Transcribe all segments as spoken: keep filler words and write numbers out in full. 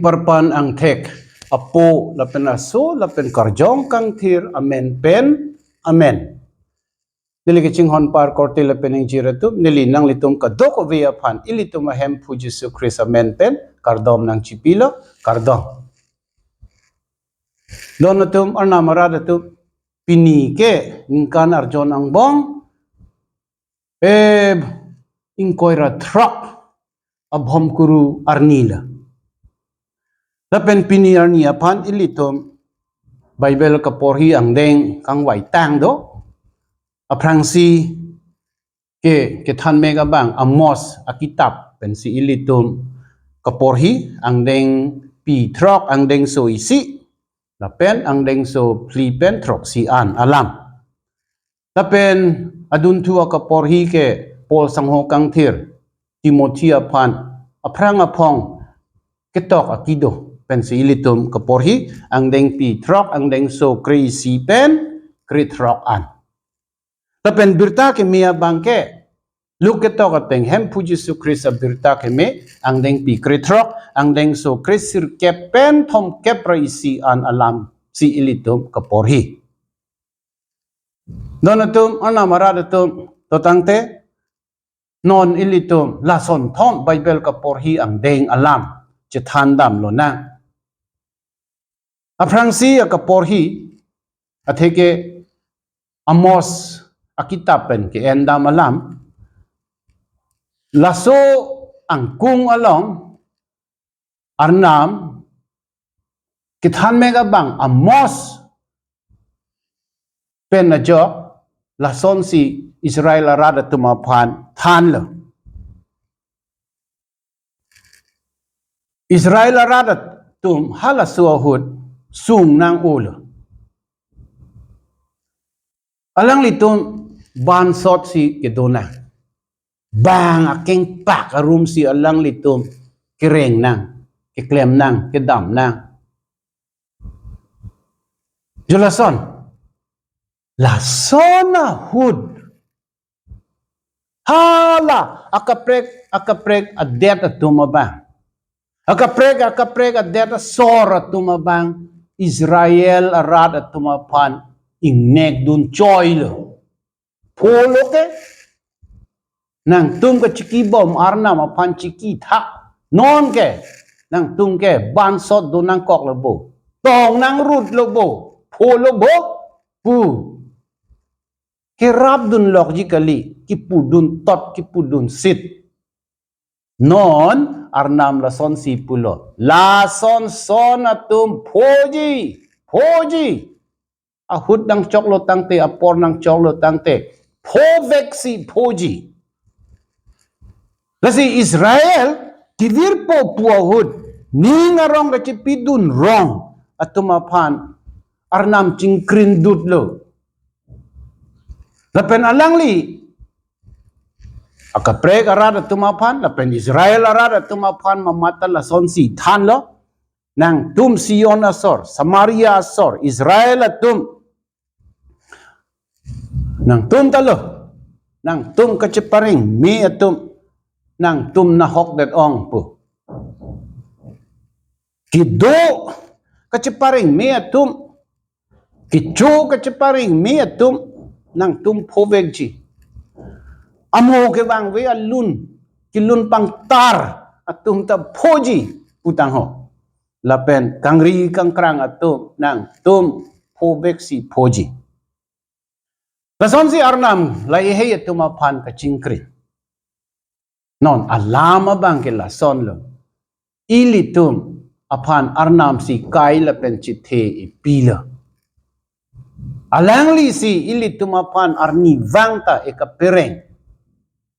Parpan angthek, Apo lapen Aso lapen Karjong Kangthir amen pen. Amen. Neli kachinghon par korte lapen ingjir atum, neli nanglitum kadokave aphan ilitum ahemphu Jisu Christ amen pen kardom nangchipilo, kardom. Don atum, arnam arat atum, pini ke ningkan arjon angbong, eh, ingkoi ra throk abhomkuru arni lo. Lapen pini arni aphan ilitum Bible kaporhi angdeng kangvai tang do. Aphrangsi ke kethanmek abang Amos akitap pensi ilitum kaporhi, angdengpi throk angdengso isi lapen angdengso phli pen throksi an alam. Lapen adunthu akaporhi ke Paul sangho kangthir Timothy aphan aphrang aphong ketok akido pensi ilitum kaporhi, angdengpi throk angdengso kre-isi pen krethrok an. Lapen birta keme abang ke Luke ketok ateng, hemphu Jisu Christ abirta keme, angdengpi krethrok angdengso kresirkep pen thomkep ra isi an alamsi ilitum kaporhi. Don atum, arnam arat atum, to tangte non ilitum lason thom Bible kaporhi angdeng alam chethan damlonang. Aphrangsi akaporhi atheke Amos akitap pen ke-en dam alam, laso angkung along arnam kethanmek abang Amos pen ajok lasonsi Israel arat atum aphan thanlo. Israel arat atum halaso ahut sung nang-olo. Alanglitum bansotsi kedonang. Bang akengpak arumsi alanglitum kereng nang, keklem nang, kedam nang. Jo lason, lason ahut hala akaprek akaprek adet atum abang, akaprek akaprek adet asor atum abang Israel arat atum aphan ingnek dun choilo. Pholo ke nangtum kachikibom arnam aphan chikitha. Non ke nangtum ke bansot do nangkoklo bo, tong nangrutlo bo, pholo bo pu kerap dunlokji kali, kipudun tot, kipudun sit. Non arnam lasonsi pulo, lason son atum phoji, phoji. Ahut nangchoklo tangte, apor nangchoklo tangte, phoveksi phoji. Lasi Israel kevirpo pu ahut ning arong kachipidun rong atum aphan arnam chingkrin dutlo. Lapen alangli akaprek arat atum aphan lapen Israel arat atum aphan mamat ta lasonsi thanlo, nangtum Sion asor, Samaria asor, Israel atum, nangtum talo, nangtum kachepareng me atum, nangtum nahok det ong pu. Kedo kachepareng me atum, kecho kachepareng me atum, nangtum phovekji. Amo kevangve alun, kelun pangtar atum ta phoji putang ho. Lapen kangri kangkrang atum nangtum phoveksi phoji. Lasonsi arnam lahei atum aphan kachingkrin. Non alam abang ke lasonlo. Ilitum aphan arnamsi kai lapen chithe ipilo. Alanglisi ilitum aphan arnivang ta ekapereng.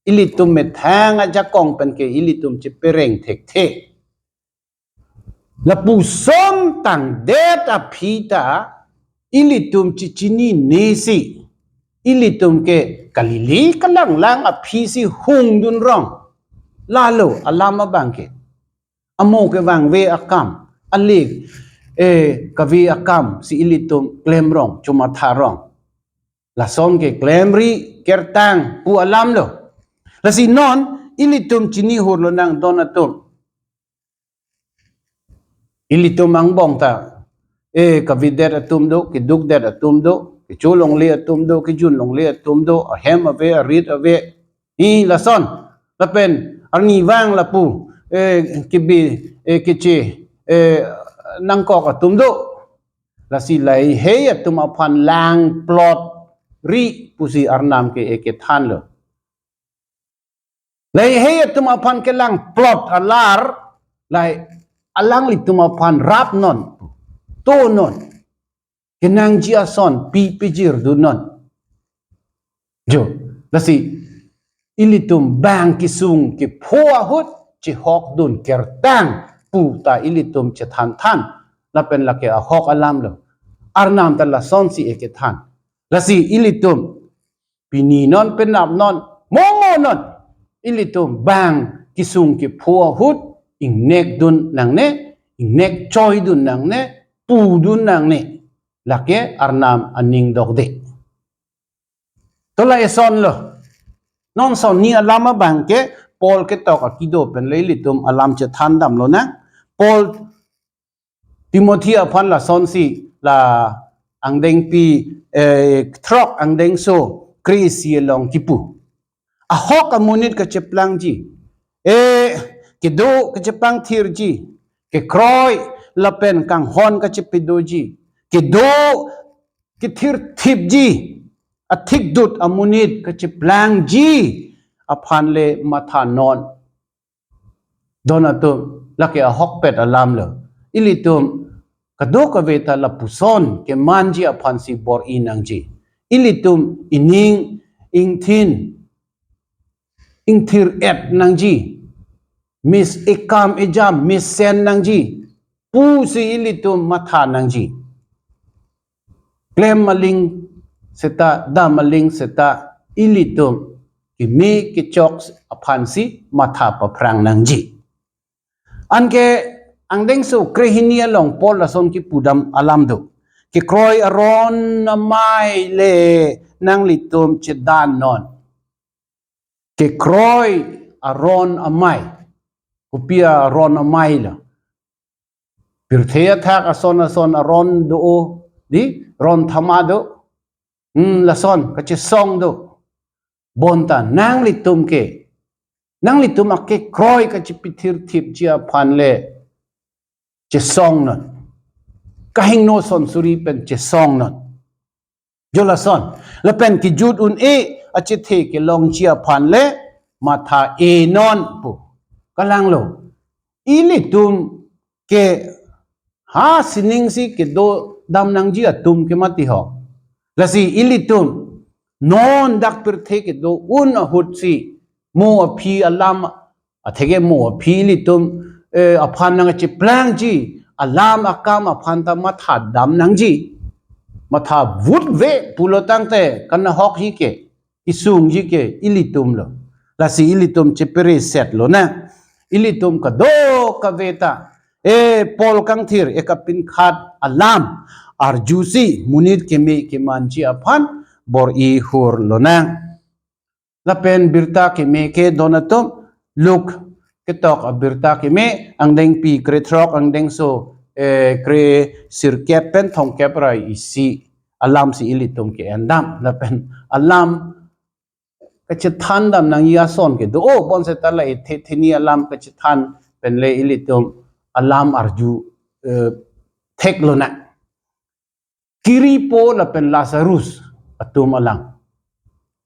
Ilitum methang ajakong pen ke ilitum chepereng thekthe. Lapuson tangdet aphi ta ilitum chechinine si, ilitum ke kalili kalanglang aphisi hungdun rong. Lalo alam abang ke. Amo kevangve akam, ale, eh, kave akamsi ilitum klem rong, chomatha rong. Lason ke klemri kertang pu alamlo. Lasi non ilitum chinihurlonang don atum. Ilitum angbong ta, eh, kavidet atum do, kedukdet atum do, kecholongle atum do, kejunlongle atum do, ahem ave, arit ave. Hi lason, lapen arnivang lapu, eh, kebi, eh, keche, eh, nangkok atum do. Lasi lahei atum aphan langplot ri pusi Arnam ke ekethanlo. Lahei atum aphan kelangplot alar, lahei alanglitum aphan rapnon, tonon, kenangji ason pi pijirdunnon. Jo, lasi ilitum bang kesung kepho ahut chehokdun kertang pu ta ilitum chethan than, lapen lake ahok alamlo. Arnam ta lasonsi ekethan. Lasi ilitum pininon, penapnon, mongonon, ilitum bang kesung kepho ahut ingnekdun nangne, ingnekchoidun nangne, pudun nangne. Lake Arnam aning dokde. To la esonlo. Non sonni alam abang ke Paul ketok akido pen le ilitum alam chethan damlonang. Paul Timothy aphan lasonsi la angdengpi, eh, throk angdengso kre-isi along kipu. Ahok amonit kacheplangji, eh, kedo kachepangthirji, kekroi lapen kanghon kachepadoji, kedo kethirthipji, athikdut amonit kacheplangji aphan le mathanon. Don atum, lake ahokpet alamlo. Ilitum kadokave ta lapuson kemanji aphansi bor-i nangji. Ilitum ining, ingthin, ingthir-et nangji. Mis ekam ejam mesen nangji pusi ilitum matha nangji. Klem aling seta, dam aling seta, ilitum keme kechok aphansi matha paphrang nangji. Anke angdengso krehini along Paul lason kipu dam alam do. Kekroi aron amei le nanglitum chedannon. Kekroi aron amei. Kopi aron amei lo? Pirthe athak ason ason aron do, di, ron thama do. Hmm, lason kachesong do. Bonta nanglitum ke, nanglitum akekroi kachepithirthipji aphan le chesongnon. Kahingno son suri pen chesongnon. Jo lason, lapen kejut un-e achethe kelongji aphan le matha-enon pu. Kalanglo, ilitum ke ha sining si kedo dam nangji atum ke mati ho. Lasi ilitum non dak pirthe kedo un ahutsi mo aphi alam atheke mo aphi ilitum, eh, aphan nangcheplangji alam akam aphan ta matha dam nangji. Matha vutve pulo tangte kanahok hi ke, kesungji ke ilitum lo. Lasi ilitum chepere set lonang. Ilitum kadokave ta, eh, Paul kangthir ekapinkhat alam arjusi monit keme kemanji aphan bor-i hur lonang. Lapen birta keme ke don atum, Luke ketok abirta keme angdengpi krethrok angdengso, eh, kresirkep pen thomkep ra isi alamsi ilitum ke-en dam. Lapen alam kachethan dam nangji ason ke do, o, bonseta la ethe theni alam kachethan pen le ilitum alam arju, eh, theklonang. Kiripo lapen Lazarus atum alang.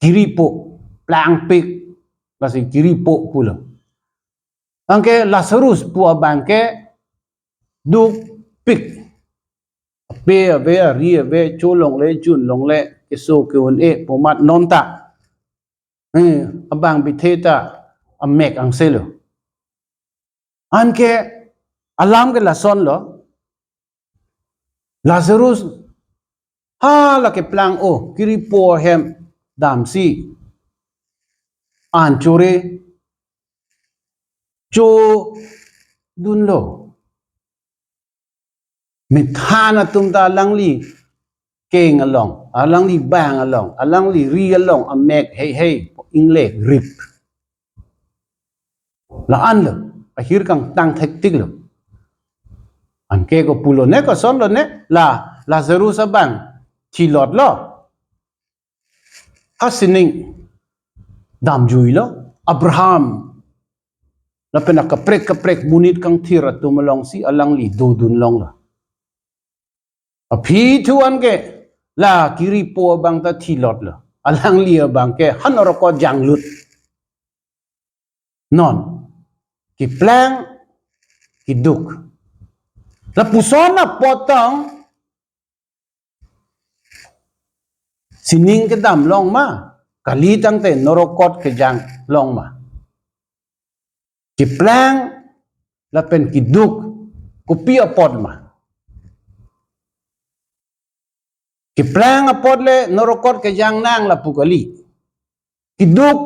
Kiripo, plangpik, lasi kiripo pulo. Anke Lazarus pu abang ke dukpik. Ape ave, ari ave, cholongle, junlongle, keso ke-un-e pu mat non ta. Eh, abang bithe ta amek angse lo. Anke alam ke lason lo. Lazarus hala keplang, o, kiripo ahem damsi an chore chodunlo. Methan atum ta alangli keng along, alangli bang along, alangli ri along amek heihei inglek rip. La-an lo, ahir kangtang thektik lo. An Ke kopulo ne, kosonlo ne, la Lazarus abang thilotlo. Ha sining damjuilo. Abraham lapen akaprek kaprek monit kangthir atum alongsi alangli dodun longlo. Aphi thu an ke la kiripo abang ta thilotlo. Alangli abang ke ha norokot janglut. Non, keplang, keduk. Lapuson apot tong sining kedam long ma, kali tangte norokot kejang long ma. Keplang lapen keduk kopi apot ma? Keplang apot le norokot kejang nang lapu kali. Keduk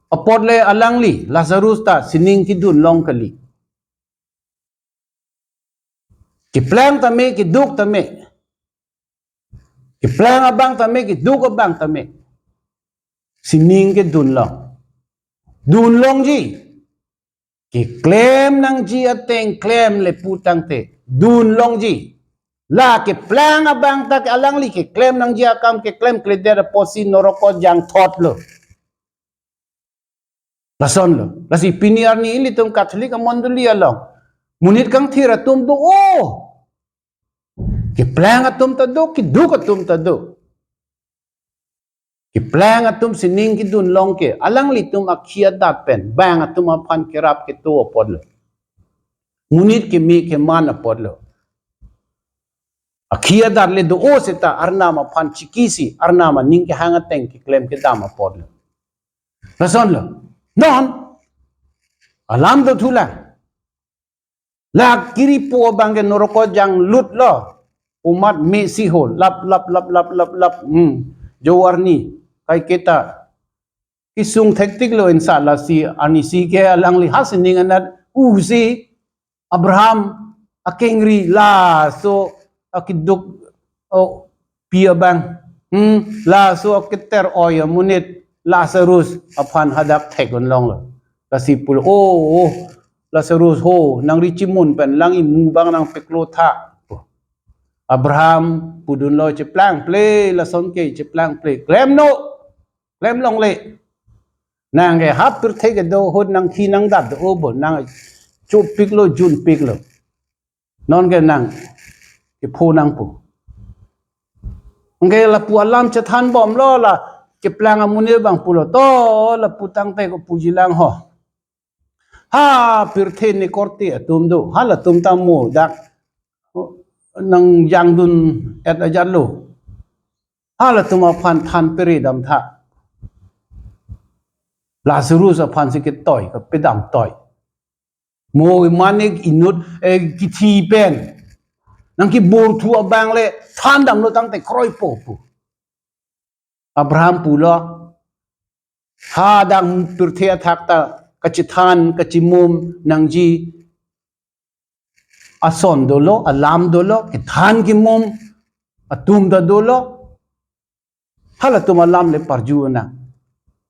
apot le alangli Lazarus ta sining kedun long kali. Keplang tame, keduk tame. Keplang abang tame, keduk abang tame. Sining kedun long. Dun longji. Keklem nangji ateng klem le pu tangte dun longji. La keplang abang ta ke alangli keklem nangji akam keklem kledet apotsi norokot jangthotlo. Lasonlo. Lasi pini arni ilitum Catholic amondoli along monit kangthir atum do, oh. Keplang atum ta do, keduk atum ta do. Keplang atum sining kedun long ke alanglitum akhi adat pen bang atum aphan kerap keto apotlo. Monit keme keman apotlo. Akhi adat le do-o seta Arnam aphan chikisi, Arnam aning kehang ateng keklem kedam apotlo. Lasonlo. Non alam do thulang. La kiripo abang ke norokot janglutlo. Umat mesi ho, lap, lap, lap, lap, lap, lap. Hmm. Jo arni, kaiketa. Kesung thektiklo insa lasi, arnisi ke alangli ha sining anat, usi, Abraham, akengri, laso, akeduk, oh, pi abang. Hmm, laso aketer oi amonit Lazarus aphan hadak thek-un longlo. Lasi pulo, oh, oh, Lazarus ho, nangri chimun pen lang imu abang nangpeklo tha. Abraham pudunlo, cheplang ple, lason ke cheplang ple. Klemnon, klem longle. Nang ke ha pirthe kedo ahut nangkhi nangdat do-o bo, nang chopiklo, junpiklo. Non ke nang kepho nangpo. Anke lapu alam chethan bomlo, la keplang amonit abang pulo, to lapu tangte kopuji lang ho. Ha pirthe ne korte atum do. Halatum ta mo dak nangjangdun-et ajatlo. Halatum aphan than pere dam tha. Lazarus aphansi ketoi, kapedam toi. Mo mane inut, eh, kithi pen nangkebur thu abang le than damlo tangte kroipo pu. Abraham pulo, hadak pirthe athak ta kachethan, kachimum nangji ason dolo, alam dolo, kethan kemum atum ta dolo. Halatum alam le parju nang.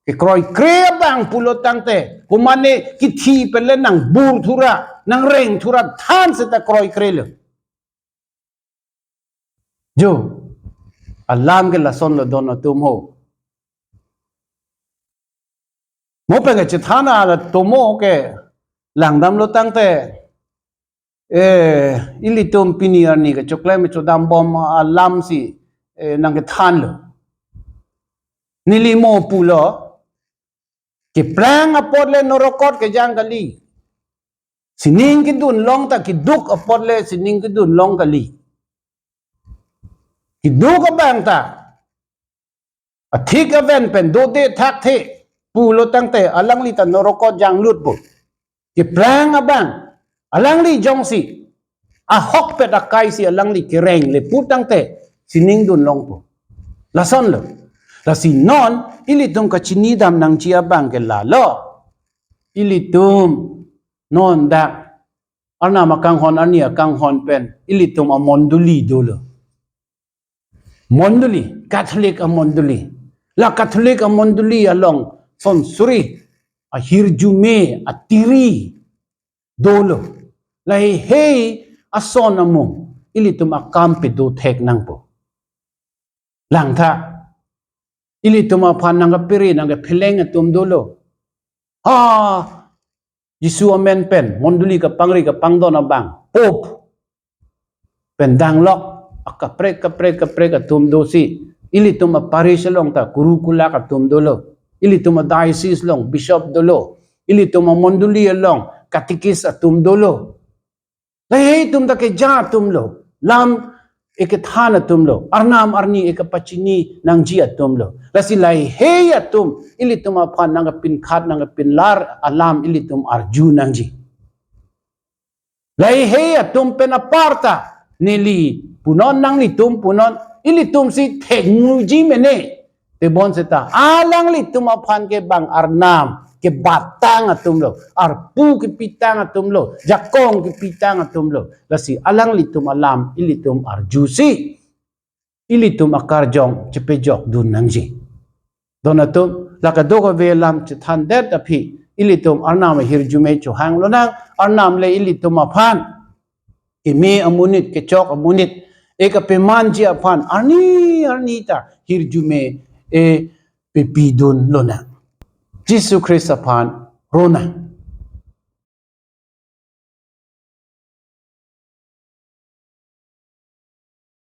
Kekroikre abang pulo tangte, komane kithi pen le nangbur thura, nangreng thura than seta kroikrelo. Jo, alam ke lasonlo don atum ho. Mo pen kachethan atum ho ke langdamlo tangte, eh, ilitum pini arni kechoklem chodam bom alamsi, eh, nangkethanlo. Neli mo pulo, keplang apot le norokot kejang kali. Sining kedun long ta keduk apot le sining kedun long kali. Keduk abang ta athik aven pen dode thakthe pulo tangte alangli ta norokot janglutpo. Keplang abang alangli jongsi ahokpet akaisi alangli kereng le pu tangte sining dun longpo. Lasonlo. Lasi non ilitum kachinidam nangji abang ke lalo. Ilitum non dak Arnam akanghon, arni akanghon pen ilitum amondoli dolo. Mondoli, Catholic amondoli. La Catholic amondoli along son suri ahirjume atiri dolo. Lahei hei ason amung ilitum akam pedo thek nangpo. Langtha, ilitum aphan nangkepiri nangkepheleng atum dolo. Ha, Jisu amen pen mondoli kapangri kapangdon abang Pope pen danglok akaprek kaprek kaprek atum dosi, ilitum aparish along ta kuru kulak atum dolo, ilitum adiocese along bishop dolo, ilitum amondoli along katekis atum dolo. Lahei atum ta keja atum lo, lam ekethan atum lo, arnam arni ekepachini nangji atum lo. Lasi lahei atum ilitum aphan nangkepinkhat nangkepinlar alam ilitum arju nangji. Lahei atum pen aparta neli punon, nanglitum punon, ilitum si thekmuji mene. Tebon seta alanglitum aphan ke bang arnam kebatang atum lo, arpu kepitang atum lo, jakong kepitang atum lo. Lasi alanglitum alam ilitum arjusi ilitum akarjong chepejok dun nangji. Don atum, la kadokave alam chethandet aphi ilitum arnam ahirjume chohang lonang, arnam le ilitum aphan keme amonit, kechok amonit, ekapemanji aphan arni arni ta hirjume e pepidun lonang. Jisu Christ aphan ronang.